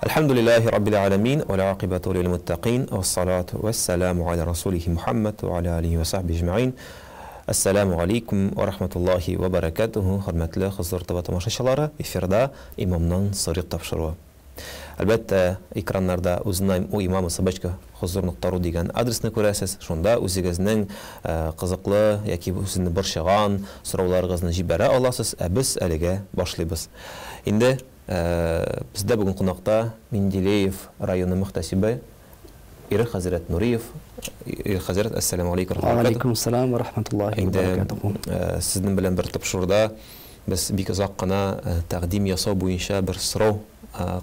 Әлхәмдүлилләһи раббил галәмин, вәл акыйбату лил муттакин, вассалату вассаламу аля расулихи Мухаммад ва аля алихи ва сахбихи әҗмәгыйн. Әссәламу алейкум ва рахматуллахи ва баракатуху, хөрмәтле Хозур ТВ тамашачылары, эфирда Имамнан сорыйк тапшыруы. Әлбәттә, экраннарда узнаем у имама собачка хозур нокта ру дигән адресны күрәсез. Шунда үзегезнең кызыклы яки үзеңне борчыган сорауларыгызны җибәрә аласыз, ә без әлегә башлыйбыз. Инде Бездә бүген кунакта Менделеев районы мөхтәсибе Ирек хәзрәт Нуриев. Ирек хәзрәт, әссәламү алейкум ва рахматуллаһи. Алейкум ассалам ва рахматуллаһи ва баракатуху. Сезнең белән бер тапшыруда без бик озак кына тәкъдим ясау буенча бер сорау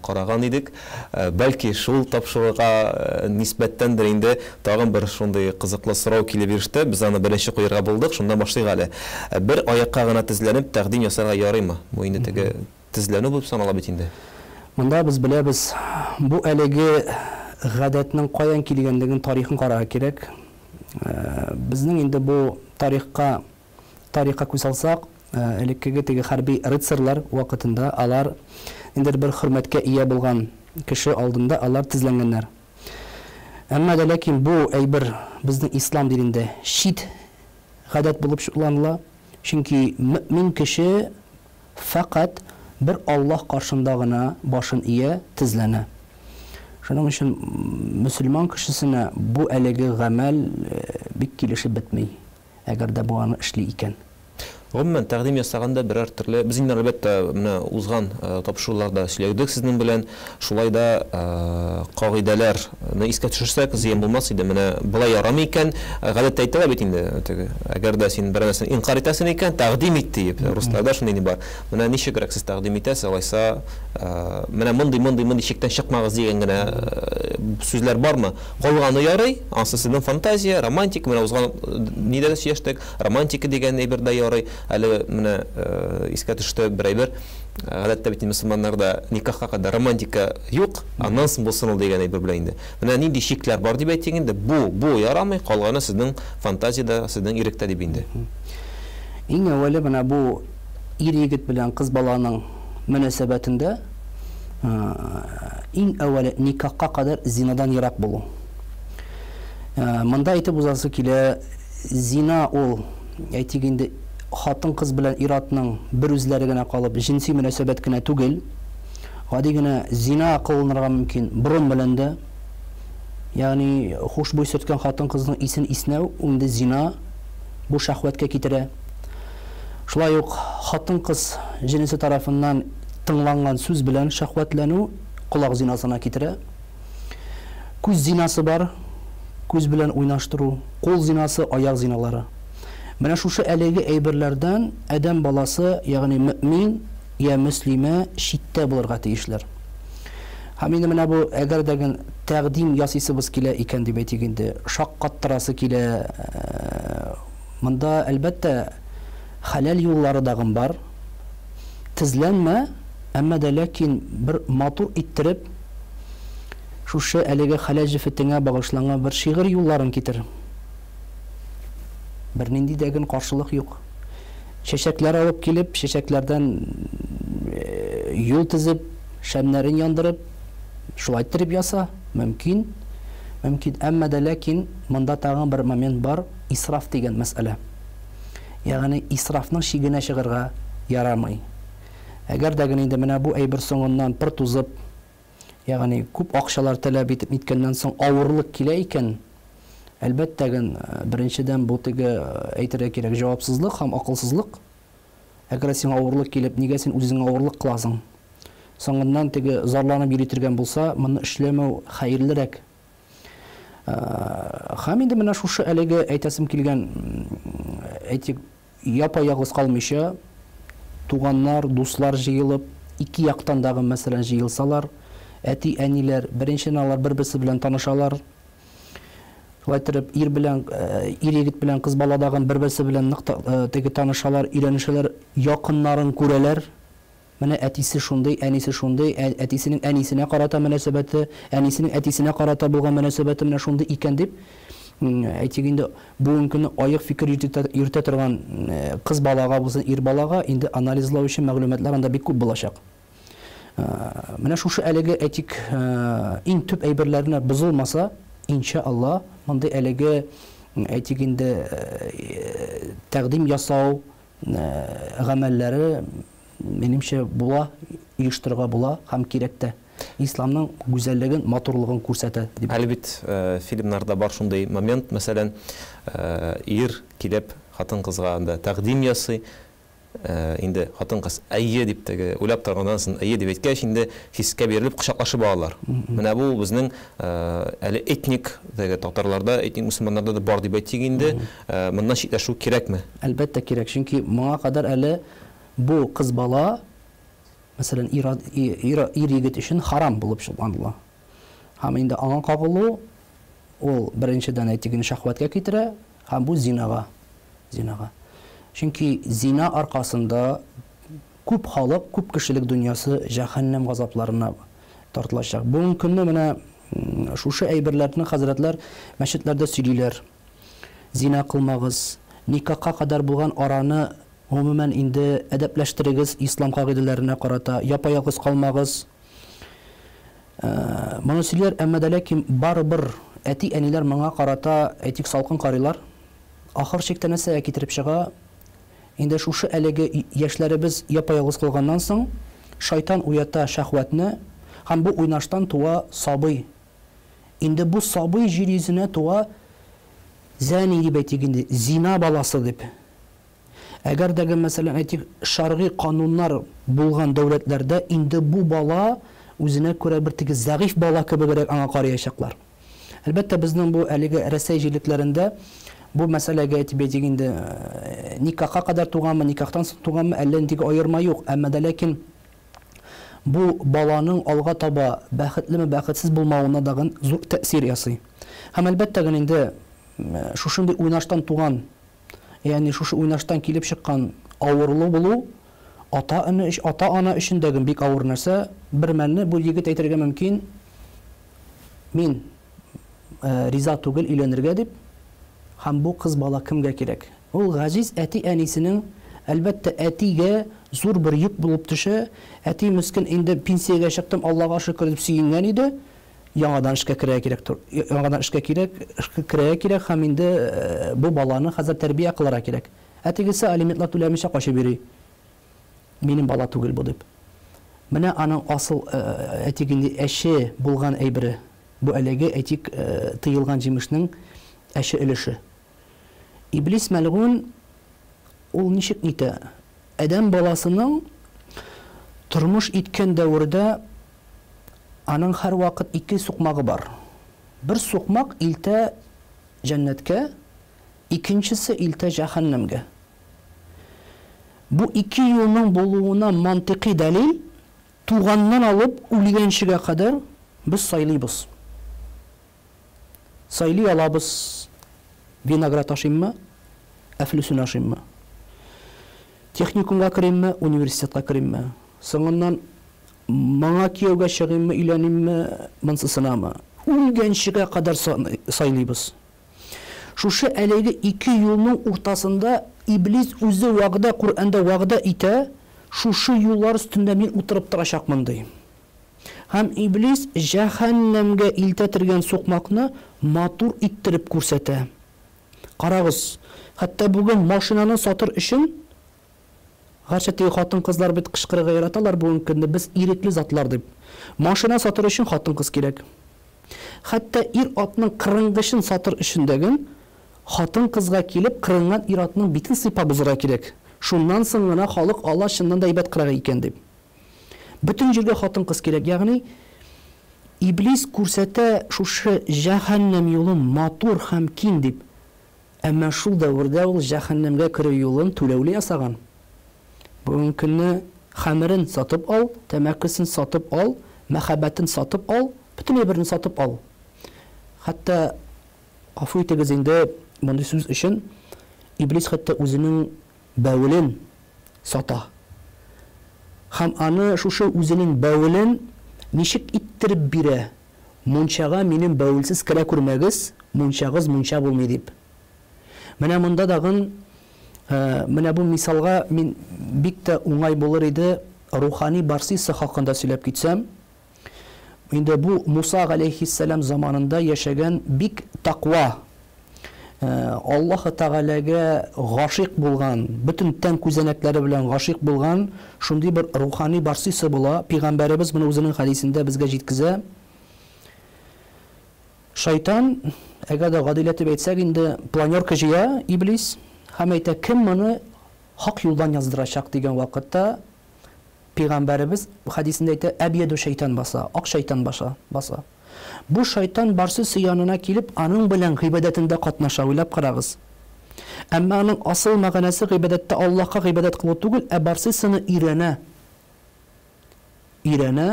караган идек. Бәлки шул тапшыруга нисбәттәндер инде тагын бер шундый кызыклы сорау килеп иреште. Без аны беренче куярга булдык, шуннан башлыйк әле. Бер аякка гына тезләнеп тәкъдим ясарга ярыймы? Бу инде теге Тезләнү булып санала бит инде. Монда без беләбез, бу әлеге гадәтнең каян килгәнлеген, тарихын карарга кирәк. Безнең инде бу тарихка, тарихка күз салсак, элеккеге теге хәрби рыцарьлар вакытында алар ниндидер бер хөрмәткә ия булган кеше алдында алар тезләнгәннәр. Әмма дә ләкин бу әйбер безнең ислам динендә чит гадәт булып чутланыла. Чөнки мөэмин кеше Фәкать бер Аллаһ каршында гына башын ия, тезләнә. Шуның өчен мөселман кешесенә бу әлеге гамәл бик килешеп бетми, әгәр дә бу аны эшли икән. Гомумән, тәкъдим ясаганда берәр төрле, без инде әлбәттә, менә узган тапшыруларда сөйләдек сезнең белән, шулай да кагыйдәләрне искә төшерсәк, зыян булмас иде. Менә болай ярамый икән, гадәттә әйтәләр бит инде, теге, әгәр дә син берәр нәрсәне инкарь итәсең икән, тәкъдим ит диеп. Русларда шундый ни бар. Менә ничегрәк сез тәкъдим итәсез, алайса, менә мондый, мондый, мондый чиктән чыкмагыз дигән генә сүзләр бармы? Калганы ярый, ансы сезнең фантазия, романтика, менә узган нидә дә сөйләштек, романтика дигән әйбер дә ярый. Әле менә искә төште бер әйбер. Гадәттә бит мөселманнарда никахка кадәр романтика юк, аннан соң булсын ул дигән әйбер белән инде. Менә нинди чикләр бар дип әйтик инде, бу, бу ярамый, калганы сезнең фантазиядә, сезнең иректә дип инде. Иң әүвәле менә бу ир-егет белән кыз баланың мөнәсәбәтендә иң әүвәле никахка кадәр зинадан ерак булу. Монда әйтеп узасы килә, зина ул, әйтик инде, хатын-кыз белән ир-атның бер үзләре генә калып, җенси мөнәсәбәт кенә түгел. Гади генә зина кылынырга мөмкин борын белән дә. Ягъни хушбуй сөрткән хатын-кызның исен иснәү инде зина, бу шәһвәткә китерә. Шулай ук хатын-кыз җенесе тарафыннан тыңланган сүз белән шәһвәтләнү колак зинасына китерә. Күз зинасы бар, күз белән уйнаштыру, кул зинасы, аяк зиналары. Менә шушы әлеге әйберләрдән адәм баласы, ягъни мөэмин йә мөслимә читтә булырга тиешләр. Һәм инде менә бу әгәр дә ген тәкъдим ясыйсыбыз килә икән дип әйтик инде, шаккаттырасы килә, монда, әлбәттә, хәләл юллары дагын бар. Тезләнмә, әмма дә ләкин бер матур иттереп, шушы әлеге хәләл җефетеңә багышланган бер шигырь юлларын китер. Бернинди дә ген каршылык юк. Чәчәкләр алып килеп, чәчәкләрдән юл тезеп, шәмнәрен яндырып, шулай иттереп яса, мөмкин. Мөмкин. Әмма дә ләкин монда тагын бер момент бар, исраф дигән мәсьәлә. Ягъни исрафның чигенә чыгарга ярамый. Әгәр дә ген инде менә бу әйбер соңыннан пыр тузып, ягъни күп акчалар таләп итеп ниткәннән соң авырлык килә икән, әлбәттә ген, беренчедән бу теге, әйтергә кирәк, җавапсызлык һәм акылсызлык. Әгәр сиңа авырлык килеп, нигә син үзеңә авырлык кыласың? Соңыннан теге зарланып йөри торган булса, моны эшләмәү хәерлерәк. Һәм инде менә шушы әлеге әйтәсем килгән, әйтик, Япа-ялгыз калмыйча, туганнар, дуслар җыелып, ике яктан дагы, мәсәлән, җыелсалар, әти-әниләр, беренчедән, алар бер-берсе белән танышалар. Шулай иттереп, ир белән, ир-егет белән кыз бала дагын бер-берсе белән нык теге танышалар, өйрәнешәләр, якыннарын күрәләр. Менә әтисе шундый, әнисе шундый, ә әтисенең әнисенә карата мөнәсәбәте, әнисенең әтисенә карата булган мөнәсәбәте менә шундый икән дип, әйтик инде, бүгенге көнне аек фикер йөртә торган кыз балага булсын, ир балага инде анализлау өчен мәгълүматлар анда бик күп булачак. Менә шушы әлеге, әйтик, иң төп әйберләренә бозылмаса, инша Алла, мондый әлеге, әйтик инде, тәкъдим ясау гамәлләре, минемчә, була, оештырырга була һәм кирәк тә. Исламның гүзәллеген, матурлыгын күрсәтә дип. Әле бит фильмнарда бар шундый момент, мәсәлән, ир килеп хатын-кызга анда тәкъдим ясый, Инде хатын-кыз әйе дип теге уйлап торганнан соң әйе дип әйткәч, инде хискә бирелеп кочаклашып алалар. Менә бу безнең әле этник теге татарларда, этник мөселманнарда да бар дип әйтик инде. Моннан читләшү кирәкме? Әлбәттә кирәк, чөнки моңа кадәр әле бу кыз бала, мәсәлән, ир-егет өчен харам булып чыгып. Һәм инде аңа кагылу, ул беренчедән, әйтик, инде шәһвәткә китерә, һәм бу зинага. Зинага. Чөнки зина аркасында күп халык, күп кешелек дөньясы җәһәннәм газапларына тартылачак. Бүгенге көнне менә шушы әйберләрне хәзрәтләр мәчетләрдә сөйлиләр. Зина кылмагыз, никахка кадәр булган араны гомумән инде әдәпләштерегез ислам кагыйдәләренә карата, япа-ялгыз калмагыз. Моны сөйлиләр, әмма дә ләкин барыбер әти-әниләр моңа карата, әйтик, салкын карыйлар. Ахыр чиктә нәрсәгә китереп чыга? Инде шушы әлеге яшьләребез япа-ялгыз калганнан соң, шайтан уята шәһвәтне, һәм бу уйнаштан туа сабый. Инде бу сабый җир йөзенә туа зәни дип әйтик инде, зина баласы дип. Әгәр дә, мәсәлән, әйтик, шәргый кануннар булган дәүләтләрдә инде бу бала үзенә күрә бер теге зәгыйфь бала кебегрәк аңа караячаклар. Әлбәттә, безнең бу әлеге Рәсәй җирлекләрендә бу мәсьәләгә әйтеп әйтик инде, никахка кадәр туганмы, никахтан соң туганмы, әллә нинди аерма юк. Әмма дә ләкин бу баланың алга таба бәхетлеме, бәхетсез булмавына дагын зур тәэсир ясый. Һәм әлбәттә генә инде шушындый уйнаштан туган, ягъни шушы уйнаштан килеп чыккан авырлы булу ата-ана ата-ана өчен дә бик авыр нәрсә. Бер мәлне бу егет әйтергә мөмкин, мин риза түгел өйләнергә дип, һәм бу кыз бала кемгә кирәк? Ул газиз әти-әнисенең, әлбәттә, әтигә зур бер йөк булып төшә. Әти мескен инде пенсиягә чыктым, Аллага шөкер дип сөенгән иде. Яңадан эшкә керергә кирәк, яңадан эшкә кирәк, эшкә керергә кирәк һәм инде бу баланы хәзер тәрбия кылырга кирәк. Ә тегесе алиментлар түләмичә качып йөри. Минем бала түгел бу дип. Менә аның асыл, әйтик инде, әче булган әйбере. Бу әлеге, әйтик, тыелган җимешнең әче өлеше. Иблис мәлгун ул ничек нитә? Адәм баласының тормыш иткән дәвердә аның һәрвакыт ике сукмагы бар. Бер сукмак илтә җәннәткә, икенчесе илтә җәһәннәмгә. Бу ике юлның булуына мантыйкый дәлил, туганнан алып үлгәнчегә кадәр без сайлыйбыз. Сайлый алабыз, виноград ашыйммы, әфлисун ашыйммы? Техникумга керимме, университетка керимме? Соңыннан моңа кияүгә чыгыйммы, өйләнимме, монсысынамы? Үлгәнчегә кадәр сайлыйбыз. Шушы әлеге ике юлның уртасында Иблис үзе вәгъдә, Коръәндә вәгъдә итә, шушы юллар өстендә мин утырып торачакмын ди. Һәм Иблис җәһәннәмгә илтә торган сукмакны матур иттереп күрсәтә. Карагыз, хәтта бүген машинаны сатыр өчен, гәрчә теге хатын-кызлар бит кычкырырга яраталар бүгенге көндә, без ирекле затлар дип. Машина сатыр өчен хатын-кыз кирәк. Хәтта ир-атның кырынгычын сатыр өчен дәген хатын-кызга килеп кырынган ир-атның битен сыйпап узырга кирәк. Шуннан соң гына халык Алла чыннан да әйбәт кырага икән дип. Бөтен җиргә хатын-кыз кирәк. Ягъни Иблис күрсәтә шушы җәһәннәм юлын матур һәм киң дип. Әмма шул дәвердә ул җәһәннәмгә керү юлын түләүле ясаган. Бүгенге көнне хәмерен сатып ал, тәмәкесен сатып ал, мәхәббәтен сатып ал, бөтен әйберне сатып ал. Хәтта, гафу итегез инде мондый сүз өчен, Иблис хәтта үзенең бәвелен сата. Һәм аны шушы үзенең бәвелен ничек иттереп бирә? Мунчага минем бәвелсез керә күрмәгез, мунчагыз мунча булмый дип. Менә монда дагын, менә бу мисалга мин бик тә уңай булыр иде. рухани Барсиса хакында сөйләп китсәм, инде бу Муса галәйһиссәлам заманында яшәгән бик таква, Аллаһы Тәгаләгә гашыйк булган, бөтен тән күзәнәкләре белән гашыйк булган шундый бер рухани Барсиса була. Пәйгамбәребез моны үзенең хәдисендә безгә җиткезә. Шайтан, әгәр дә гадиләтеп әйтсәк инде, планерка җыя иблис һәм әйтә, кем моны хак юлдан яздырачак дигән вакытта, Пәйгамбәребез хәдисендә әйтә, әбьяду шайтан баса, ак шайтан баша, баса. Бу шайтан Барсиса янына килеп, аның белән гыйбадәтендә катнаша, уйлап карагыз. Әмма аның асыл мәгънәсе гыйбадәттә Аллаһка гыйбадәт кылу түгел, ә Барсисаны өйрәнә. Өйрәнә.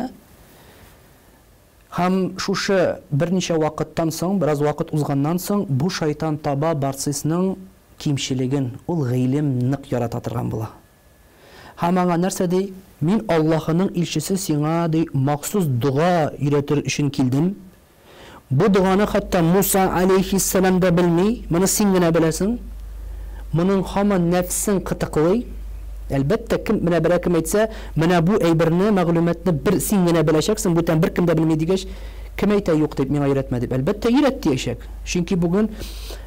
Һәм шушы берничә вакыттан соң, бераз вакыт узганнан соң, бу шайтан таба Барсисның кимчелеген, ул гыйлем нык ярата торган була. Һәм аңа нәрсә ди? Мин Аллаһының илчесе сиңа, ди, махсус дога өйрәтер өчен килдем. Бу доганы хәтта Муса алейһиссәлам да белми, моны син генә беләсең. Моның һаман нәфсең кытыклый. Әлбәттә, кем, менә берәр кем әйтсә, менә бу әйберне, мәгълүматны бер син генә беләчәксең, бүтән беркем дә белми дигәч, кем әйтә юк дип, миңа өйрәтмә дип? Әлбәттә, өйрәт диячәк. Чөнки бүген,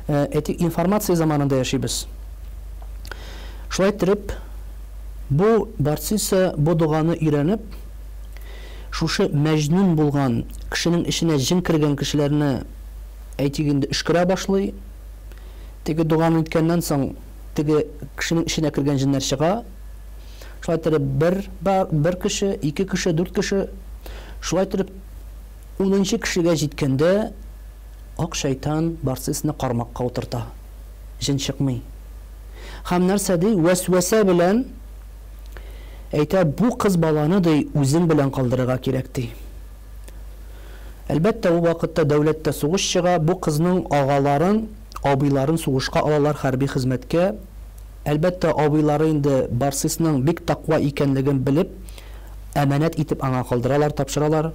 әйтик, информация заманында яшибез. Шулай иттереп, бу Барциса бу доганы өйрәнеп, шушы мәҗнүн булган, кешенең эченә җен кергән кешеләрне, әйтик инде, өшкерә башлый. Теге доганы үткәннән соң, теге кешенең эченә кергән җеннәр чыга. Шулай иттереп, бер, бер кеше, ике кеше, дүрт кеше, шулай иттереп, унынчы кешегә җиткәндә, ак шайтан Барцисны кармакка утырта. Җен чыкмый. Һәм нәрсә ди? Вәсвәсә белән әйтә, бу кыз баланы ди, үзең белән калдырырга кирәк ди. Әлбәттә, ул вакытта дәүләттә сугыш чыга, бу кызның агаларын, абыйларын сугышка алалар хәрби хезмәткә. Әлбәттә, абыйлары инде Барсисның бик таква икәнлеген белеп, әманәт итеп аңа калдыралар, тапшыралар.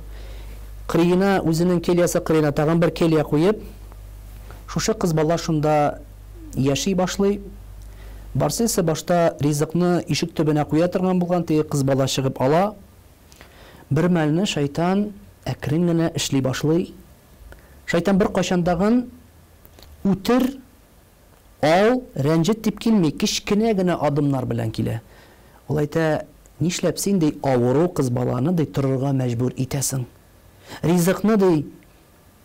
Кырыена, үзенең кельясы кырыена тагын бер келья куеп, шушы кыз бала шунда яши башлый. Барсиса башта ризыкны ишек төбенә куя торган булган, теге кыз бала чыгып ала. Бер мәлне шайтан әкрен генә эшли башлый. Шайтан бер кайчандагын үтер, ал, рәнҗет дип килми, кечкенә генә адымнар белән килә. Ул әйтә, нишләп син ди авыру кыз баланы ди торырга мәҗбүр итәсең? Ризыкны ди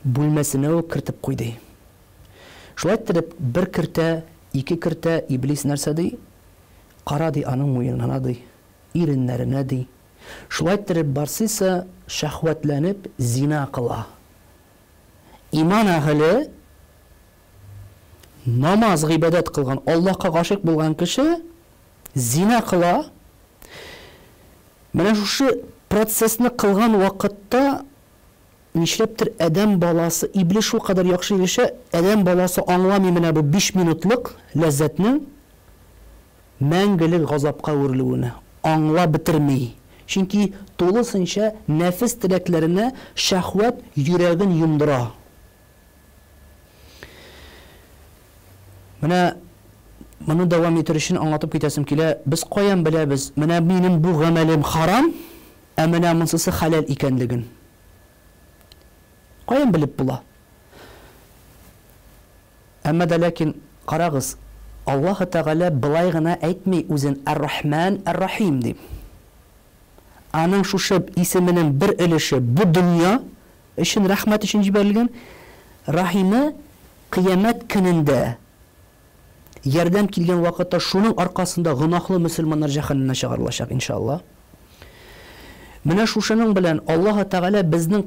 бүлмәсенә үк кертеп куй ди. Шулай иттереп, бер кертә, ике кертә, иблис нәрсә ди? Кара ди аның муенына ди, иреннәренә ди. Шулай иттереп, Барсиса шәһвәтләнеп зина кыла. Иман әһеле намаз гыйбадәт кылган, Аллаһка гашыйк булган кеше зина кыла. Менә шушы процессны кылган вакытта нишләптер адәм баласы, иблис шул кадәр яхшы ирешә, адәм баласы аңламый менә бу 5 минутлык ләззәтнең мәңгелек газапка әверелүен аңлап бетерми. Чөнки тулысынча нәфес теләкләренә шәһвәт йөрәген йомдыра. Менә моны дәвам итер өчен аңлатып китәсем килә. Без каян беләбез, менә минем бу гамәлем харам, ә менә монсысы хәләл икәнлеген? Каян белеп була? Әмма дә ләкин карагыз, Аллаһ Тәгалә былай гына әйтми үзен Ар-Рахман, Ар-Рахим дип. Аның шушы исеменең бер өлеше бу дөнья өчен рәхмәт өчен җибәрелгән, Рахимы кыямәт көнендә ярдәм килгән вакытта шуның аркасында гөнаһлы мөселманнар җәһәннәмнән чыгарылачак, иншалла. Менә шушының белән Аллаһ Тәгалә безнең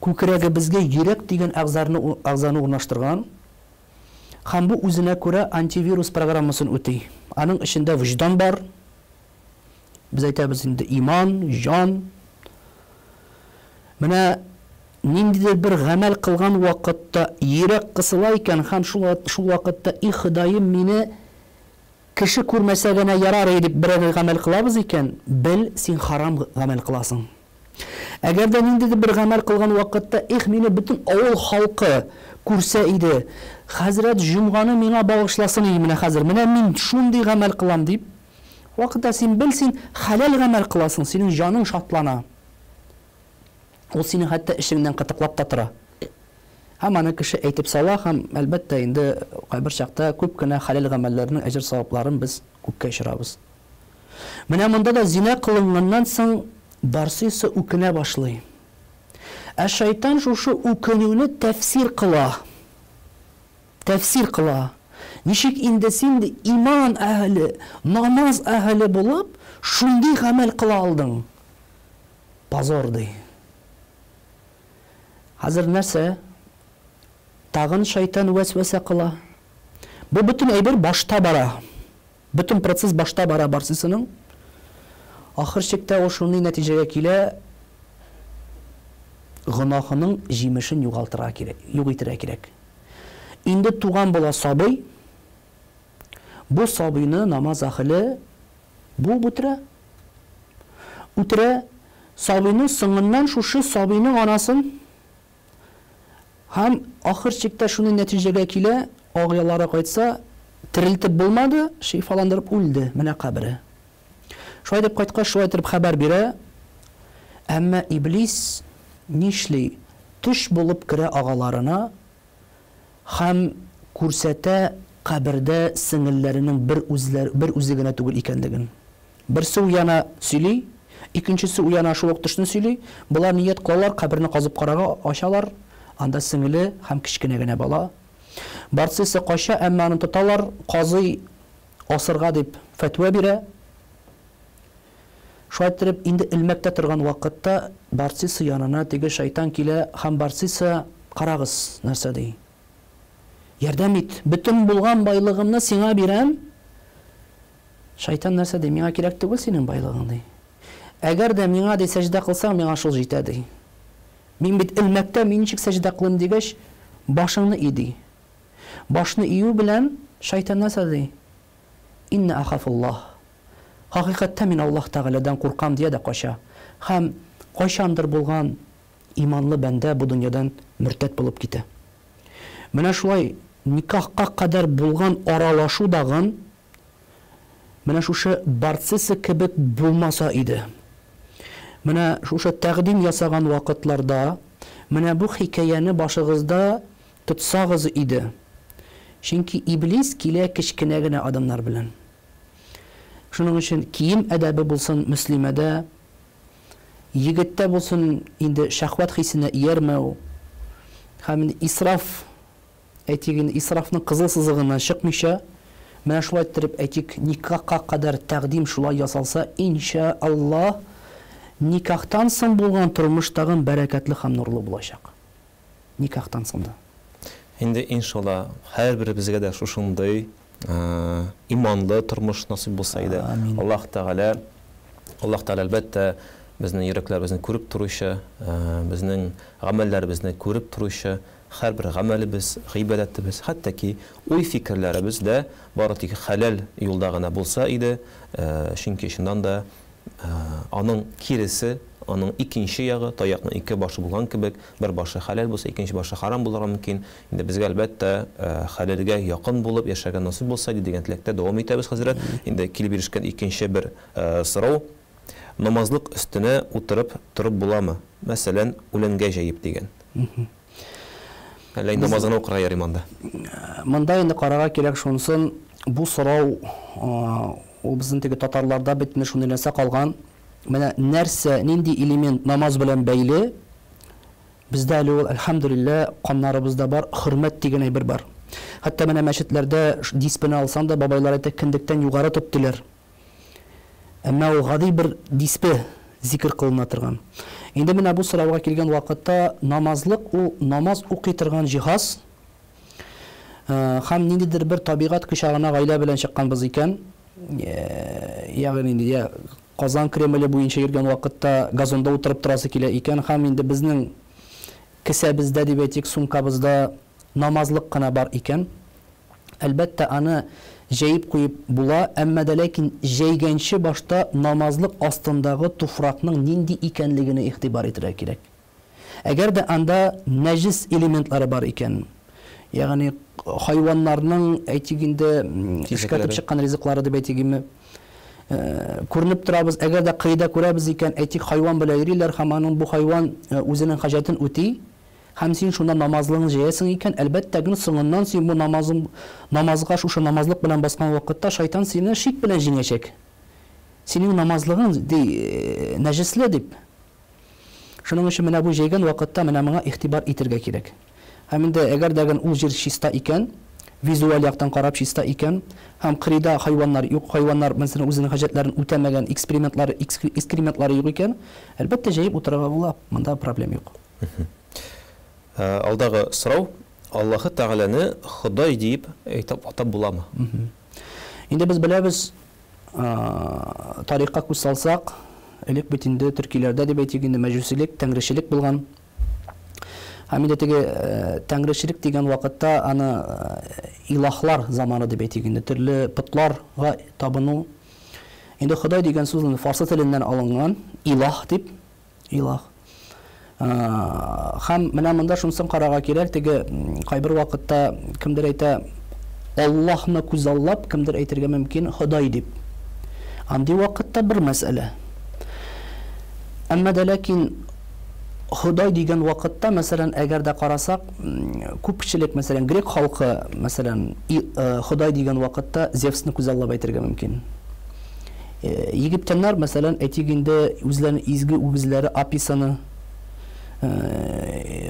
күкрәгебезгә йөрәк дигән әгъзарны әгъзаны урнаштырган. Һәм бу үзенә күрә антивирус программасын үти. Аның эчендә вөҗдан бар. Без әйтәбез инде иман, җан. Менә ниндидер бер гамәл кылган вакытта йөрәк кысыла икән һәм шул шул вакытта и Ходаем мине кеше күрмәсә генә ярар дип берәр гамәл кылабыз икән, бел, син харам гамәл кыласың. Әгәр дә ниндидер бер гамәл кылган вакытта, эх, мине бөтен авыл халкы күрсә иде, хәзрәт җомганы миңа багышласын иде менә хәзер, менә мин шундый гамәл кылам дип, Вакытта син бел, син хәләл гамәл кыласың, синең җаның шатлана. Ул сине хәтта эшеңнән кытыклап та тора. Һәм аны кеше әйтеп сала һәм, әлбәттә, инде кайбер чакта күп кенә хәләл гамәлләрнең әҗер-савапларын без күккә очырабыз. Менә монда да зина кылынганнан соң Барсиса үкенә башлый. Ә шайтан шушы үкенүне тәфсир кыла. Тәфсир кыла. Ничек инде син иман әһеле, намаз әһеле булып, шундый гамәл кыла алдың? Позор, ди. Хәзер нәрсә? Тагын шайтан вәсвәсә кыла. Бу бөтен әйбер башта бара. Бөтен процесс башта бара Барсисының. Ахыр чиктә ул шундый нәтиҗәгә килә, гөнаһының җимешен югалтырга кирәк, юк итәргә кирәк. Инде туган була сабый, бу сабыйны намаз әһеле буып үтерә. Үтерә, сабыйның соңыннан шушы сабыйның анасын һәм ахыр чиктә шундый нәтиҗәгә килә, агъялары кайтса, терелтеп булмады, шифаландырып үлде, менә кабере. Шулай дип кайткач, шулай итеп хәбәр бирә. Әмма иблис нишли? Төш булып керә агаларына һәм күрсәтә кабердә сеңелләренең бер үзләр, бер үзе генә түгел икәнлеген. Берсе уяна, сөйли, икенчесе уяна, шул ук төшне сөйли. Болар ният кылалар, каберне казып карарга, ачалар, анда сеңеле һәм кечкенә генә бала. Барсысы кача, әмма аны тоталар, казый асырга дип фәтва бирә. Шулай иттереп, инде элмәктә торган вакытта Барциса янына теге шайтан килә һәм Барциса, карагыз, нәрсә ди. Ярдәм ит, бөтен булган байлыгымны сиңа бирәм. Шайтан нәрсә ди? Миңа кирәк түгел синең байлыгың, ди. Әгәр дә миңа, ди, сәҗдә кылсаң, миңа шул җитә, ди. Мин бит элмәктә, мин ничек сәҗдә кылыйм дигәч, башыңны и, ди. Башны ию белән шайтан нәрсә ди? Инна ахафуллаһ. Хакыйкатьтә мин Аллаһ Тәгаләдән куркам, дия дә кача. Һәм кайчандыр булган иманлы бәндә бу дөньядан мөртәт булып китә. Менә шулай никахка кадәр булган аралашу дагын менә шушы Барциса кебек булмаса иде. Менә шушы тәкъдим ясаган вакытларда менә бу хикәяне башыгызда тотсагыз иде. Чөнки иблис килә кечкенә генә адымнар белән. Шуның өчен кием әдәбе булсын мөслимәдә, егеттә булсын инде шәһвәт хисенә иярмәү һәм инде исраф, әйтик инде, исрафның кызыл сызыгыннан чыкмыйча, менә шулай иттереп, әйтик, никахка кадәр тәкъдим шулай ясалса, инша Аллаһ, никахтан соң булган тормыш тагын бәрәкәтле һәм нурлы булачак. Никахтан соң да. Инде, иншалла, һәрберебезгә дә шушындый иманлы тормыш насыйп булса иде. Амин. Аллаһ Тәгалә, Аллаһ Тәгалә, әлбәттә, безнең йөрәкләребезне күреп торучы, безнең гамәлләребезне күреп торучы, һәрбер гамәлебез, гыйбадәтебез, хәтта ки уй-фикерләребез дә бары тик хәләл юлда гына булса иде, чөнки чыннан да Аның киресе, аның икенче ягы, таякның ике башы булган кебек, бер башы хәләл булса, икенче башы харам булырга мөмкин. Инде безгә, әлбәттә, хәләлгә якын булып яшәргә насыйп булса иде дигән теләктә дәвам итәбез, хәзрәт. Инде килеп ирешкән икенче бер сорау. Намазлык өстенә утырып торып буламы? Мәсәлән, үләнгә җәеп дигән. Әллә инде намаз гына укырга ярыймы анда? Монда инде карарга кирәк шунысын, бу сорау ул безнең теге татарларда бит менә шундый нәрсә калган. Менә нәрсә, нинди элемент намаз белән бәйле, бездә әле ул, әлхәмдүлилләһ, каннарыбызда бар, хөрмәт дигән әйбер бар. Хәтта менә мәчетләрдә диспене алсаң да, бабайлар әйтә, кендектән югары тот, диләр. Әмма ул гади бер диспе, зикер кылына торган. Инде менә бу сорауга килгән вакытта, намазлык ул намаз укый торган җиһаз. Һәм ниндидер бер табигать кочагына гаилә белән чыкканбыз икән, ягъни инде я Казан Кремле буенча йөргән вакытта газонда утырып торасы килә икән, һәм инде безнең кесәбездә дип әйтик, сумкабызда намазлык кына бар икән, әлбәттә, аны җәеп куеп була, әмма дә ләкин җәйгәнче башта намазлык астындагы туфракның нинди икәнлегенә игътибар итәргә кирәк. Әгәр дә анда нәҗес элементлары бар икән, ягъни хайваннарның, әйтик инде, эшкәртеп чыккан ризыклары дип әйтик име, Күренеп торабыз, әгәр дә кыйда күрәбез икән, әйтик, хайван белән йөриләр һәм аның бу хайван үзенең хаҗәтен үти, һәм син шунда намазлыгың җәясең икән, әлбәттә генә соңыннан син бу намазың, намазга шушы намазлык белән баскан вакытта шайтан сине шик белән җиңәчәк. Синең намазлыгың, ди, нәҗесле дип. Шуның өчен менә бу җәйгән вакытта менә моңа игътибар итергә кирәк. Һәм инде әгәр дә ген ул җир чиста икән, визуаль яктан карап чиста икән, һәм кырыйда хайваннар юк, хайваннар, мәсәлән, үзенең хаҗәтләрен үтәмәгән, экспериментлары, экскрементлары юк икән, әлбәттә, җәеп утырырга була, монда проблем юк. Алдагы сорау, Аллаһы Тәгаләне Ходай диеп әйтеп атап буламы? Инде без беләбез, тарихка күз салсак, элек бит инде төркиләрдә дип әйтик инде мәҗүсилек, тәңречелек булган. Һәм инде теге тәңречелек дигән вакытта аны илаһлар заманы дип әйтик инде, төрле потларга табыну. Инде Ходай дигән сүз инде фарсы теленнән алынган, илаһ дип, илаһ. Һәм менә монда шунысын карарга кирәк, теге кайбер вакытта кемдер әйтә, Аллаһны күзаллап, кемдер әйтергә мөмкин Ходай дип. Андый вакытта бер мәсьәлә. Әмма дә ләкин Ходай дигән вакытта, мәсәлән, әгәр дә карасак, күпчелек, мәсәлән, грек халкы, мәсәлән, Ходай дигән вакытта Зевсны күзаллап әйтергә мөмкин. Египтяннар, мәсәлән, әйтик инде, үзләренең изге үгезләре Аписаны,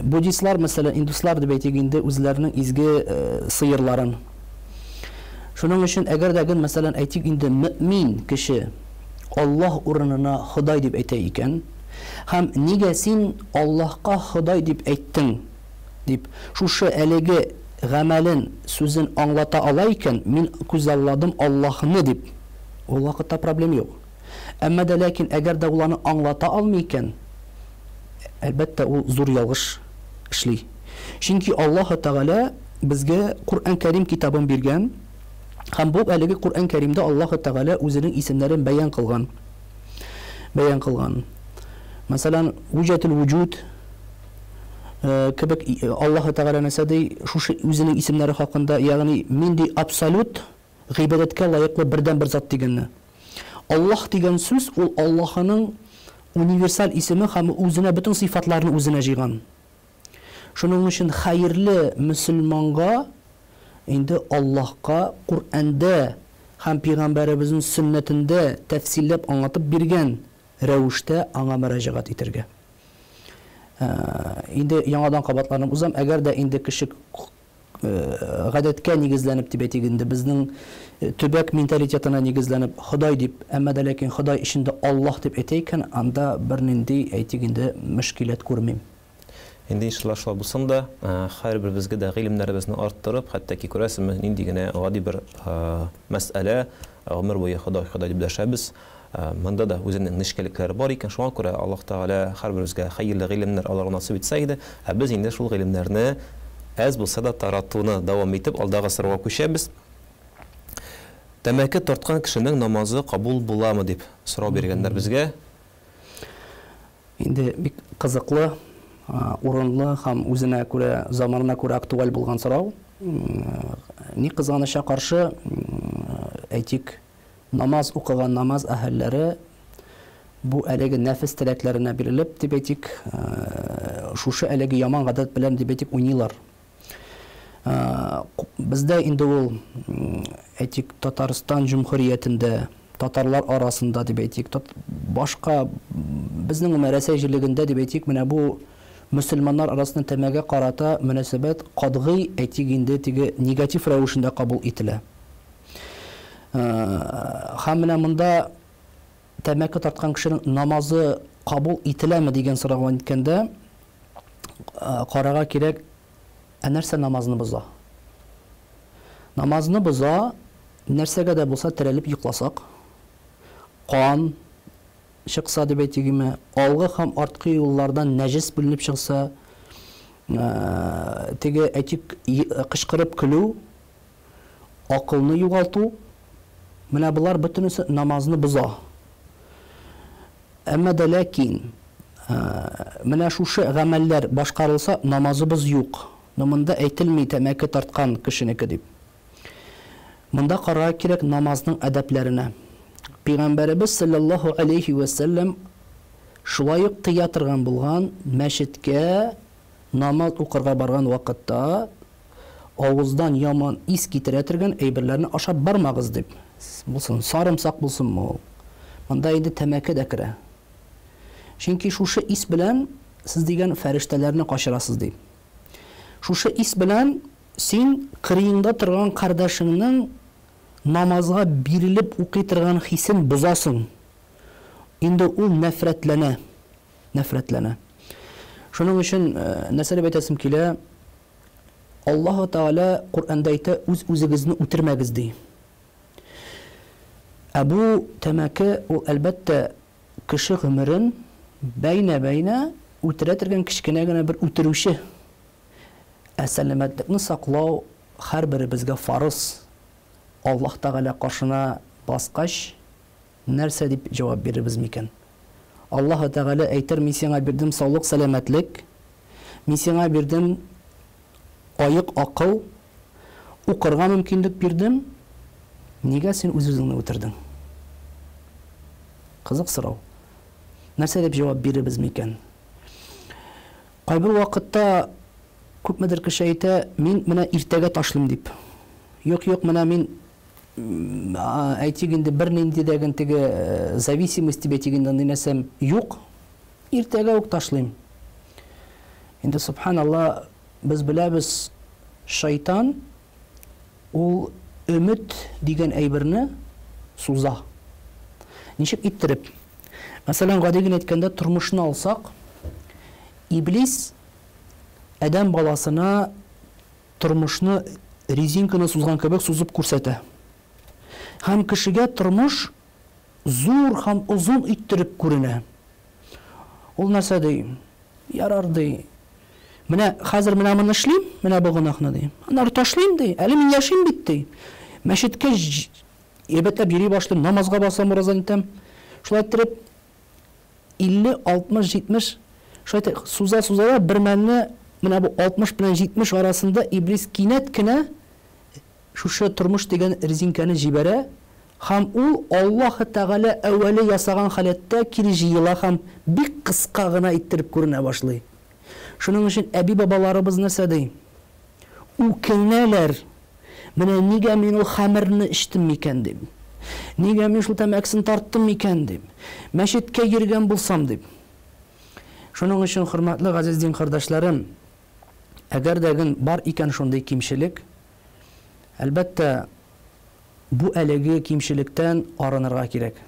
буддистлар, мәсәлән, индуслар дип әйтик инде, үзләренең изге сыерларын. Шуның өчен, әгәр дә ген, мәсәлән, әйтик инде, мөэмин кеше Аллаһ урынына Ходай дип әйтә икән, һәм нигә син Аллаһка Ходай дип әйттең, дип, шушы әлеге гамәлен, сүзен аңлата ала икән, мин күзалладым Аллаһны дип, ул вакытта проблем юк. Әмма дә ләкин әгәр дә ул аны аңлата алмый икән, әлбәттә, ул зур ялгыш эшли. Чөнки Аллаһы Тәгалә безгә Коръән Кәрим китабын биргән, һәм бу әлеге Коръән Кәримдә Аллаһы Тәгалә үзенең исемнәрен бәян кылган. Бәян кылган. Мәсәлән, Вуҗәтул вуҗуд кебек Аллаһы Тәгалә нәрсә ди, шушы үзенең исемнәре хакында, ягъни мин ди абсолют гыйбадәткә лаеклы бердәнбер зат дигәнне. Аллаһ дигән сүз ул Аллаһының универсаль исеме һәм үзенә бөтен сыйфатларны үзенә җыйган. Шуның өчен хәерле мөселманга инде Аллаһка Коръәндә һәм пәйгамбәребезнең сөннәтендә тәфсилләп аңлатып биргән рәвештә аңа мөрәҗәгать итәргә. Инде яңадан кабатланып узам, әгәр дә инде кеше гадәткә нигезләнеп дип әйтик инде, безнең төбәк менталитетына нигезләнеп Ходай дип, әмма дә ләкин Ходай эчендә Аллаһ дип әйтә икән, анда бернинди, әйтик инде, мөшкиләт күрмим. Инде иншалла шулай булсын да, һәрберебезгә дә гыйлемнәребезне арттырып, хәтта ки күрәсезме, нинди генә гади бер мәсьәлә, гомер буе Ходай, Ходай дип дәшәбез. Монда да үзенең нечкәлекләре бар икән, шуңа күрә Аллаһ Тәгалә һәрберебезгә хәерле гыйлемнәр алырга насыйп итсә иде. Ә без инде шул гыйлемнәрне әз булса да таратуны дәвам итеп, алдагы сорауга күчәбез. Тәмәке тарткан кешенең намазы кабул буламы дип сорау биргәннәр безгә. Инде бик кызыклы, урынлы һәм үзенә күрә, заманына күрә актуаль булган сорау. Ни кызганыча каршы, әйтик, намаз укыган намаз әһелләре бу әлеге нәфес теләкләренә бирелеп, дип әйтик, шушы әлеге яман гадәт белән, дип әйтик, уйныйлар. Бездә инде ул, әйтик, Татарстан җөмһүриятендә, татарлар арасында дип әйтик, башка безнең гомумән Рәсәй җирлегендә дип әйтик, менә бу мөселманнар арасында тәмәгә карата мөнәсәбәт катгый, әйтик инде, теге негатив рәвешендә кабул ителә. Һәм менә монда тәмәке тарткан кешенең намазы кабул ителәме дигән сорауга әйткәндә, карарга кирәк, ә нәрсә намазны боза? Намазны боза, нәрсәгә дә булса терәлеп йокласак, кан чыкса дип әйтик, алгы һәм арткы юллардан нәҗес бүленеп чыкса, теге әйтик, кычкырып көлү, акылны югалту, менә болар бөтенесе намазны боза. Әмма дә ләкин менә шушы гамәлләр башкарылса, намазыбыз юк. Но монда әйтелми тәмәке тарткан кешенеке дип. Монда карарга кирәк намазның әдәпләренә. Пәйгамбәребез салләллаһу алейһи вә сәлләм шулай ук тыя торган булган, мәчеткә намаз укырга барган вакытта авыздан яман ис китерә торган әйберләрне ашап бармагыз дип. Булсын, сарымсак булсынмы ул. Монда инде тәмәке дә керә. Чөнки шушы ис белән сез дигән фәрештәләрне качырасыз ди. Шушы ис белән син кырыеңда торган кардәшеңнең намазга бирелеп укый торган хисен бозасың. Инде ул нәфрәтләнә. Нәфрәтләнә. Шуның өчен нәрсә дип әйтәсем килә? Аллаһу Тәгалә Коръәндә әйтә, үз-үзегезне үтермәгез ди. Ә бу тәмәке ул әлбәттә кеше гомерен бәйнә-бәйнә үтерә торган кечкенә генә бер үтерүче. Ә сәламәтлекне саклау һәрберебезгә фарыз. Аллаһ Тәгалә каршына баскач, нәрсә дип җавап бирербез микән? Аллаһ Тәгалә әйтер, мин сиңа бирдем саулык-сәламәтлек, мин сиңа бирдем аек акыл, укырга мөмкинлек бирдем, нигә син үз-үзеңне үтердең? Кызык сорау. Нәрсә дип җавап бирербез микән? Кайбер вакытта күпмедер кеше әйтә, мин менә иртәгә ташлыйм дип. Юк, юк, менә мин әйтик инде бернинди дә теге э, зависимость дип әйтик инде андый нәрсәм юк. Иртәгә үк ташлыйм. Инде субханалла, без беләбез, шайтан ул өмет дигән әйберне суза. Ничек иттереп? Мәсәлән, гади генә әйткәндә, тормышны алсак, иблис адәм баласына тормышны резинканы сузган кебек сузып күрсәтә. Һәм кешегә тормыш зур һәм озын иттереп күренә. Ул нәрсә ди? Ярар ди. Менә хәзер менә моны эшлим, менә бу гөнаһны ди. Аннары ташлыйм ди. Әле мин яшим бит ди. Мәчеткә әйбәтләп йөри башлыйм, намазга басам, ураза итәм. Шулай иттереп 50, 60, 70 шулай итеп суза-суза да бер мәлне менә бу 60 белән 70 арасында иблис кинәт кенә шушы тормыш дигән резинкәне җибәрә һәм ул Аллаһы Тәгалә әүвәле ясаган халәттә кире җыела һәм бик кыска гына иттереп күренә башлый. Шуның өчен әби-бабаларыбыз нәрсә ди? Үкенәләр. Менә нигә мин ул хәмерне эчтем микән дип. Нигә мин шул тәмәкесен тарттым микән дип. Мәчеткә йөргән булсам дип. Шуның өчен, хөрмәтле газиз дин кардәшләрем, әгәр дә ген бар икән шундый кимчелек, әлбәттә, бу әлеге кимчелектән арынырга кирәк.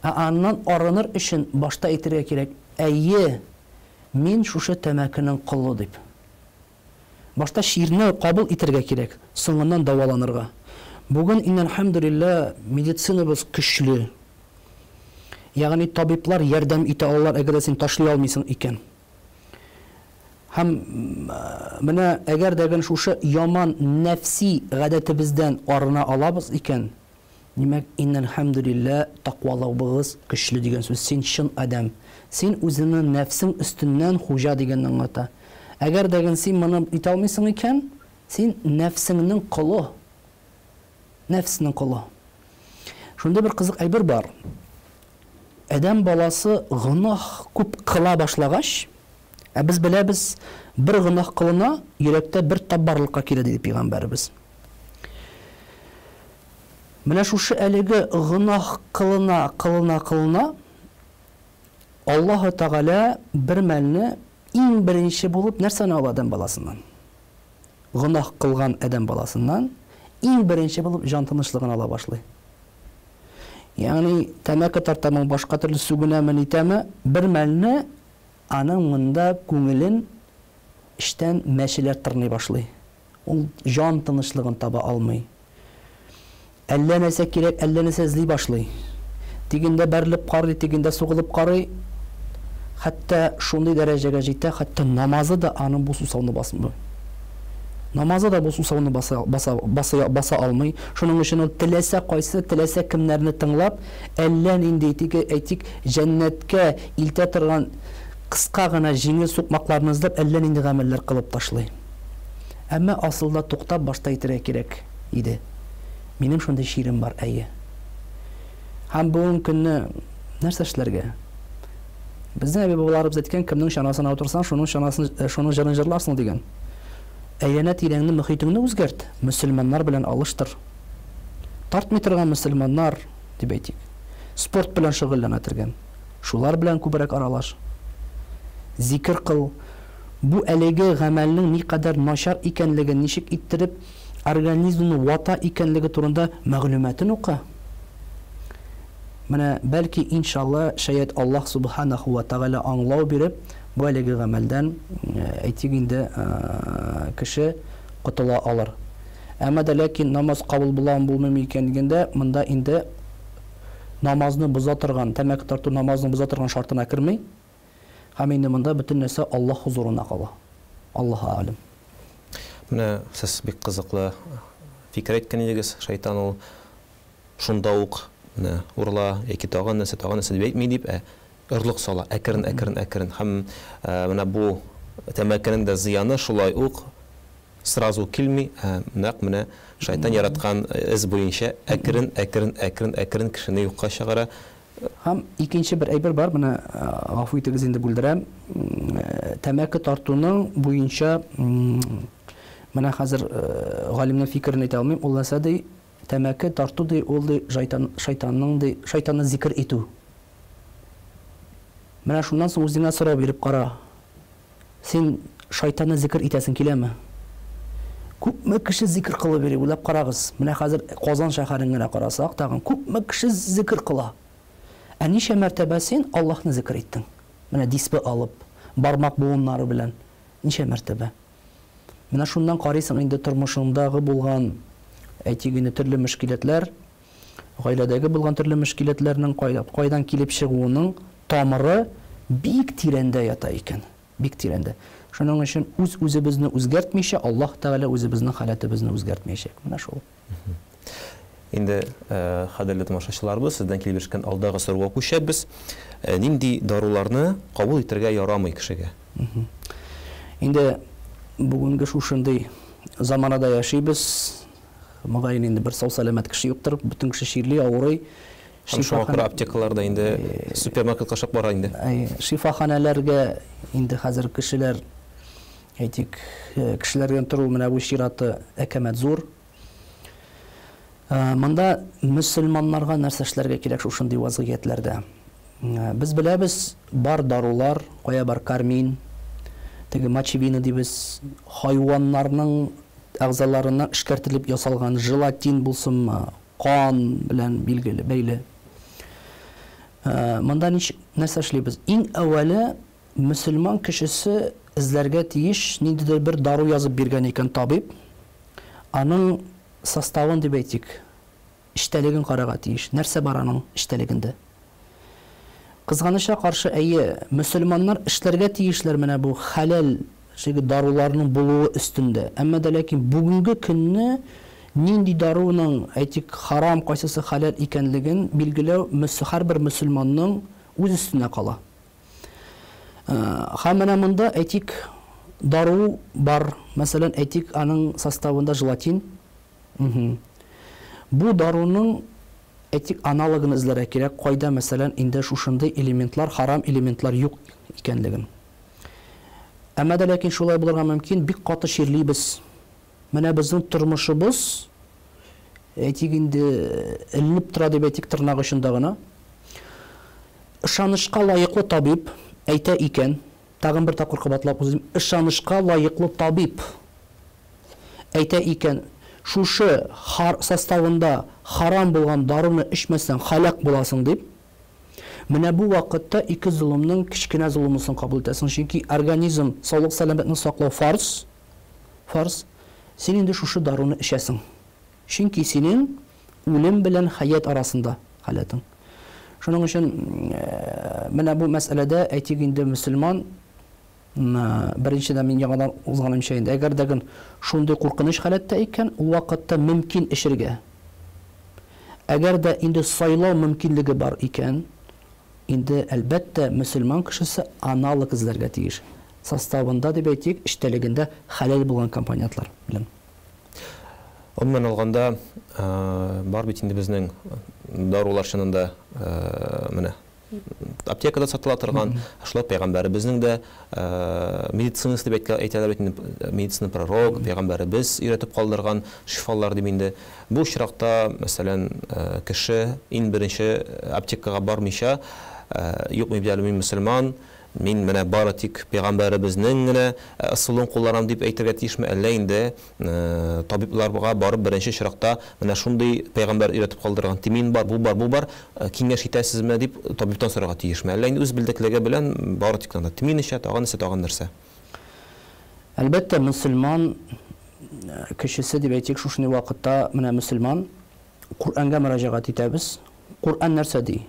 Ә аннан арыныр өчен башта әйтергә кирәк, әйе, мин шушы тәмәкенең колы дип. Башта чирне кабул итәргә кирәк, соңыннан дәваланырга. Бүген, иннәлхәмдүлилләһ, медицинабыз көчле. Ягъни табиблар ярдәм итә алалар, әгәр дә син ташлый алмыйсың икән. Һәм менә әгәр дә ген шушы яман нәфси гадәтебездән арына алабыз икән, димәк, иннәлхәмдүлилләһ, таквалыгыбыз көчле дигән сүз. Син чын адәм. Син үзеңнең нәфсең өстеннән хуҗа дигәнне аңлата. Әгәр дә ген син моны итә алмыйсың икән, син нәфсеңнең колы. Нәфеснең колы. Шундый бер кызык әйбер бар. Адәм баласы гөнаһ күп кыла башлагач, ә без беләбез, бер гөнаһ кылына, йөрәктә бер тап барлыкка килә, диде пәйгамбәребез. Менә шушы әлеге гөнаһ кылына, кылына, кылына, Аллаһы Тәгалә бер мәлне иң беренче булып нәрсәне ала адәм баласыннан? Гөнаһ кылган адәм баласыннан иң беренче булып җан тынычлыгын ала башлый. Ягъни тәмәке тартамы, башка төрле сүгенәме, нитәме, бер мәлне аның монда күңелен эчтән мәчеләр тырный башлый. Ул җан тынычлыгын таба алмый. Әллә нәрсә кирәк, әллә нәрсә эзли башлый. Тегендә бәрелеп карый, тегендә сугылып карый. Хәтта шундый дәрәҗәгә җитә, хәтта намазы да аның бу сусауны басмый. Намазы да бу сусауны баса, баса, баса, баса алмый. Шуның өчен ул теләсә кайсы, теләсә кемнәрне тыңлап, әллә нинди, теге, әйтик, җәннәткә илтә торган кыска гына җиңел сукмакларны эзләп, әллә нинди гамәлләр кылып ташлый. Әмма асылда туктап башта әйтергә кирәк иде. Минем шундый чирем бар, әйе. Һәм бүгенге көнне нәрсә эшләргә? Безнең әби-бабаларыбыз әйткән, кемнең чанасына утырсаң, шуның чанасын, э, шуның җырын җырларсың дигән. Әйләнә-тирәңне, мөхитеңне үзгәрт, мөселманнар белән алыштыр. Тартмый торган мөселманнар, дип әйтик. Спорт белән шөгыльләнә торган. Шулар белән күбрәк аралаш. Зикер кыл. Бу әлеге гамәлнең никадәр начар икәнлеген, ничек иттереп организмны вата икәнлеге турында мәгълүматын укы. Менә, бәлки, иншалла, шаять Аллаһ Субханәһү вә Тәгалә аңлау биреп, бу әлеге гамәлдән, әйтик инде, кеше котыла алыр. Әмма дә ләкин намаз кабул буламы, булмыймы икән дигәндә, монда инде намазны боза торган, тәмәке тарту намазны боза торган шартына керми. Һәм инде монда бөтен нәрсә Аллаһ хозурына кала. Аллаһу әгъләм. Менә сез бик кызыклы фикер әйткән идегез, шайтан ул шунда ук менә урла яки тагын нәрсә, тагын нәрсә дип әйтми дип, ә орлык сала, әкрен, әкрен, әкрен. Һәм менә бу тәмәкенең дә зыяны шулай ук сразу килми, ә нәкъ менә шайтан яраткан эз буенча әкрен, әкрен, әкрен, әкрен кешене юкка чыгара. Һәм икенче бер әйбер бар, менә гафу итегез инде бүлдерәм. Тәмәке тартуның буенча менә хәзер галимнең фикерен әйтә алмыйм, ул нәрсә ди? Тәмәке тарту ди, ул ди жайтан, шайтанның ди, шайтанны зикер итү. Менә шуннан соң үзеңә сорау биреп кара. Син шайтанны зикер итәсең киләме? Күпме кеше зикер кылып йөри, уйлап карагыз. Менә хәзер Казан шәһәрен генә карасак, тагын күпме кеше зикер кыла. Ә ничә мәртәбә син Аллаһны зикер иттең? Менә дисбе алып, бармак буыннары белән. Ничә мәртәбә? Менә шуннан карыйсың инде тормышыңдагы булган, әйтик инде, төрле мөшкиләтләр, гаиләдәге булган төрле мөшкиләтләрнең кайдан килеп чыгуының тамыры бик тирәндә ята икән. Бик тирәндә. Шуның өчен үз-үзебезне үзгәртмичә, Аллаһ Тәгалә үзебезнең халәтебезне үзгәртмәячәк. Менә шул. Инде, кадерле тамашачыларыбыз, сездән килеп ирешкән алдагы сорауга күчәбез. Нинди даруларны кабул итәргә ярамый кешегә? Инде бүгенге шушындый заманада яшибез. Мөгаен инде бер сау-сәламәт кеше юктыр. Бөтен кеше чирли, авырый. Һәм шуңа күрә аптекалар да инде супермаркетка шак бара инде. Шифаханәләргә инде хәзер кешеләр, әйтик, кешеләрдән тору менә бу чираты әкәмәт зур. Монда мөселманнарга нәрсә эшләргә кирәк шушындый вазгыятьләрдә? Без беләбез, бар дарулар, кая бар кармин, теге мочевина дибез, хайваннарның әгъзаларыннан эшкәртелеп ясалган желатин булсынмы, кан белән билгеле, бәйле. Монда нич, нәрсә эшлибез? Иң әүвәле мөселман кешесе эзләргә тиеш ниндидер бер дару язып биргән икән табиб, аның составын дип әйтик, эчтәлеген карарга тиеш. Нәрсә бар аның эчтәлегендә? Кызганычка каршы, әйе, мөселманнар эшләргә тиешләр менә бу хәләл шеге даруларның булуы өстендә. Әмма дә ләкин бүгенге көнне нинди даруның, әйтик, харам, кайсысы хәләл икәнлеген билгеләү һәрбер мөселманның үз өстенә кала. Һәм менә монда, әйтик, дару бар, мәсәлән, әйтик, аның составында желатин. Бу даруның, әйтик, аналогын эзләргә кирәк, кайда, мәсәлән, инде шушындый элементлар, харам элементлар юк икәнлеген. Әмма дә ләкин шулай булырга мөмкин, бик каты чирлибез. Менә безнең тормышыбыз, әйтик инде, эленеп тора дип әйтик, тырнак очында гына. Ышанычка лаеклы табиб әйтә икән, тагын бер тапкыр кабатлап узыйм, ышанычка лаеклы табиб әйтә икән, шушы хар составында харам булган даруны эчмәсәң, һәлак буласың дип, менә бу вакытта ике золымның кечкенә золымысын кабул итәсең, чөнки организм саулык-сәламәтне саклау фарз, фарз, син инде шушы даруны эчәсең. Чөнки синең үлем белән хәят арасында халәтең. Шуның өчен менә бу мәсьәләдә, әйтик инде, мөселман, беренчедән, мин яңадан узганымча инде, әгәр дә шундый куркыныч халәттә икән, ул вакытта мөмкин эчергә. Әгәр дә инде сайлау мөмкинлеге бар икән, инде, әлбәттә, мөселман кешесе аналог эзләргә тиеш. Составында, дип әйтик, эчтәлегендә хәләл булган компонентлар белән. Гомумән алганда, бар бит инде безнең дарулар чынында менә аптекада сатыла торган, шулай пәйгамбәребезнең дә медицинасы дип әйтәләр бит инде, медицина пророк, пәйгамбәребез өйрәтеп калдырган шифалар дип инде. Бу очракта, мәсәлән, кеше иң беренче аптекага бармыйча, юк, мин бит әле мин мөселман, мин менә бары тик пәйгамбәребезнең генә ысулын кулланам дип әйтергә тиешме, әллә инде табибларга барып беренче очракта менә шундый пәйгамбәр өйрәтеп калдырган тимин бар, бу бар, бу бар, киңәш итәсезме дип табибтан сорарга тиешме? Әллә инде үз белдеклеге белән бары тик анда тимин эчә, тагын нәрсә, тагын нәрсә? Әлбәттә, мөселман кешесе дип әйтик, шушындый вакытта менә мөселман Коръәнгә мөрәҗәгать итәбез. Коръән нәрсә ди?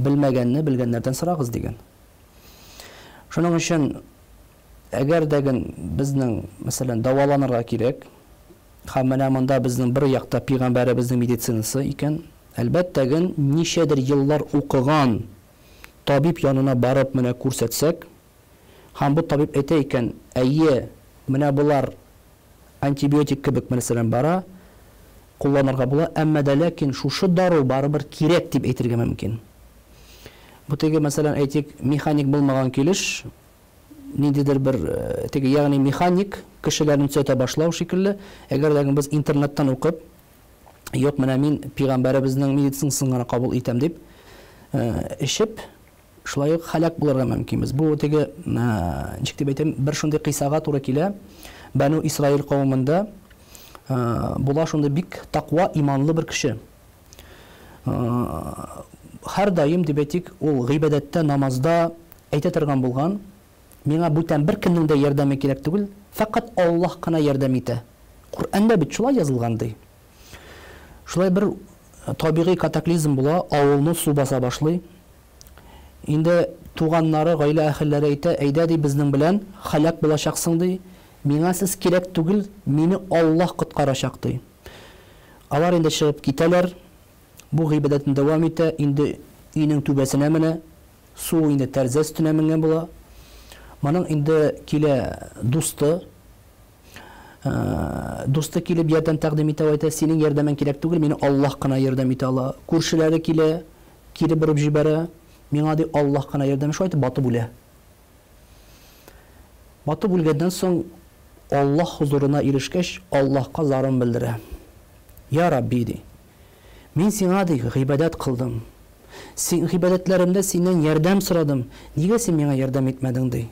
Белмәгәнне белгәннәрдән сорагыз дигән. Шуның өчен әгәр дә безнең, мәсәлән, дәваланырга кирәк, һәм менә монда безнең бер якта пәйгамбәребезнең медицинасы икән, әлбәттә, ничәдер еллар укыган табиб янына барып менә күрсәтсәк, һәм бу табиб әйтә икән, әйе, менә болар антибиотик кебек, мәсәлән, бара, кулланырга була, әмма дә ләкин шушы дару барыбер кирәк дип әйтергә мөмкин. Бу теге, мәсәлән, әйтик, механик булмаган килеш, ниндидер бер теге, ягъни механик кешеләрне төзәтә башлау шикелле, әгәр дә без интернеттан укып, юк, менә мин пәйгамбәребезнең медицинасын гына кабул итәм дип, эчеп, шулай ук һәлак булырга мөмкинбез. Бу теге, ничек дип әйтәм, бер шундый кыйсага туры килә. Бәну Исраил кавемендә була шундый бик таква, иманлы бер кеше. Һәр даим дип әйтик, ул гыйбадәттә, намазда әйтә торган булган, миңа бүтән бер кемнең дә ярдәме кирәк түгел, фәкать Аллаһ кына ярдәм итә. Коръәндә бит шулай язылган ди. Шулай бер табигый катаклизм була, авылны су баса башлый. Инде туганнары, гаилә әһелләре әйтә, әйдә ди, безнең белән һәлак булачаксың ди. Миңа сез кирәк түгел, мине Аллаһ коткарачак ди. Алар инде чыгып китәләр. Бу гыйбадәтен дәвам итә, инде өйнең түбәсенә менә, су инде тәрәзә өстенә менгән була. Моның инде килә дусты. Дусты килеп ярдәм тәкъдим итә, әйтә, синең ярдәмең кирәк түгел, мине Аллаһ кына ярдәм итә ала. Күршеләре килә, кире борып җибәрә. Миңа ди Аллаһ кына ярдәм, шулай итеп батып үлә. Батып үлгәннән соң Аллаһ хузурына ирешкәч, Аллаһка зарын белдерә. Я Рабби ди. Мин сиңа ди гыйбадәт кылдым. Син гыйбадәтләремдә синнән ярдәм сорадым. Нигә син миңа ярдәм итмәдең ди?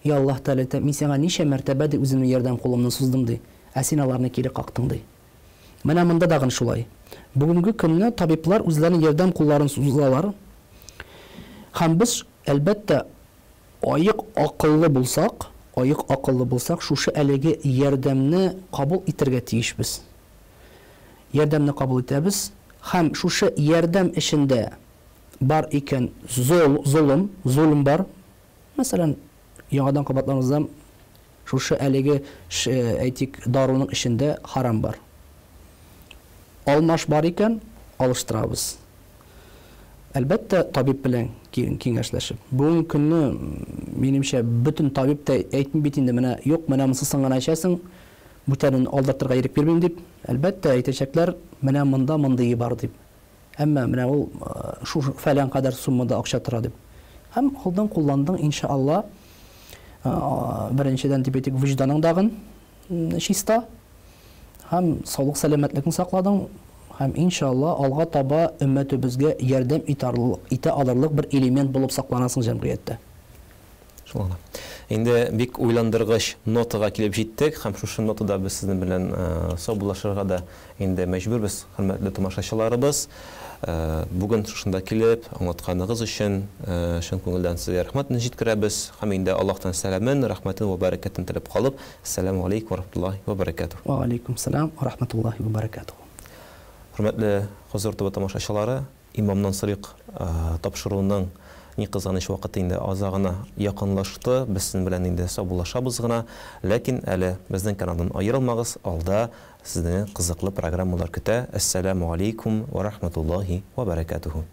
Я Аллаһ Тәгалә әйтә, мин сиңа ничә мәртәбә ди үземнең ярдәм кулымны суздым ди, ә син аларны кире кактың ди. Менә монда дагын шулай. Бүгенге көнне табиблар үзләренең ярдәм кулларын сузалар. Һәм без, әлбәттә, аек акыллы булсак, аек акыллы булсак, шушы әлеге ярдәмне кабул итәргә тиешбез. Ярдәмне кабул итәбез һәм шушы ярдәм эчендә бар икән зол, золым, золым бар. Мәсәлән, яңадан кабатланызам, шушы әлеге әйтик даруның эчендә харам бар. Алмаш бар икән, алыштырабыз. Әлбәттә, табиб белән киңәшләшеп. Бүгенге көнне, минемчә, бөтен табиб та әйтми бит инде, менә юк, менә монсысын гына эчәсең, бүтәнен алдыртырга ирек бирмим дип. Әлбәттә, әйтәчәкләр, менә монда мондые бар дип. Әмма менә ул шу фәлән кадәр суммада акча тора дип. Һәм алдың, кулландың, иншалла, беренчедән дип әйтик, вөҗданың дагын чиста, һәм саулык сәламәтлекне сакладың, һәм иншалла алга таба өммәтебезгә ярдәм итә алырлык бер элемент булып сакланасың җәмгыятьтә. Шулай. Инде бик уйландыргыч нотага килеп җиттек, һәм шушы нотада без сезнең белән саубуллашырга да инде мәҗбүрбез, хөрмәтле тамашачыларыбыз. Бүген шушында килеп аңлатканыгыз өчен чын күңелдән сезгә рәхмәтне җиткерәбез һәм инде Аллаһтан сәламен, рәхмәтен вә бәрәкәтен теләп калып, Ассаламу алейкум ва рахматуллаһи ва баракатуһ. Ва алейкум салам ва рахматуллаһи ва баракатуһ. Хөрмәтле Хозур ТВ тамашачылары, Имамнан сорыйк тапшыруның ни кызганыч вакыты инде азагына якынлашты. Без сезнең белән инде саубуллашабыз гына, ләкин әле безнең каналдан аерылмагыз, алда сезне кызыклы программалар көтә. Ассаламу алейкум ва рахматуллаһи ва баракатуһ.